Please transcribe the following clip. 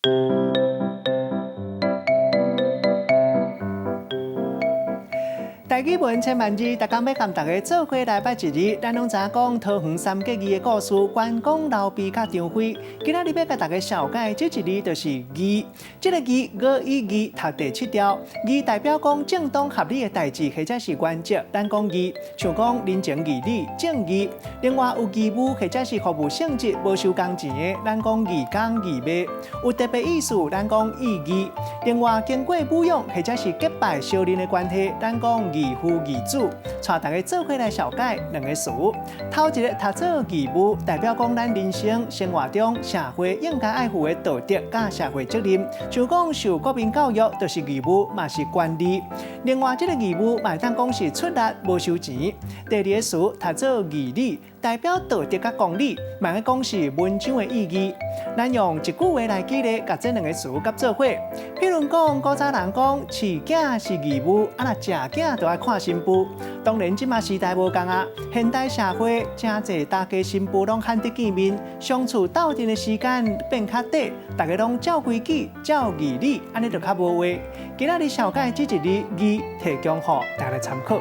台語文千萬字，逐工欲共大家做伙來捌一字。咱攏知影講桃園三結義的故事，關公、劉備佮張飛。今仔日欲共大家紹介這一字就是義。這個義，語以義讀第七調。義代表講正當合理的代誌，或者是原則。咱講義，像講人情義理、正義。另外有義務或者是服務性質無收工錢的，咱講義工義賣。有特別意思，咱講意義。另外經過撫養或者是結拜相認的關係，咱講義父義子，帶大家做伙來紹介兩个詞。頭一个讀做義務，代表講咱人生生活中社會應該愛負的道德佮社會責任。像講受國民教育就是義務，嘛是權利。另外，這个義務嘛會當講是出力無收錢。第二个詞讀做義理，代表道德佮公理，嘛會講是文章的意義。咱用一句話來舉例，共這兩个詞佮做伙。譬如講，古早人講飼囝是義務，啊若食囝就愛看新婦。當然，這馬時代無仝啊，現代社會誠濟大家新婦攏罕得見面，相處鬥陣的時間變較短，大家攏照規矩、照義理，按呢就較無話。今仔日紹介這一字義，提供予大家來參考。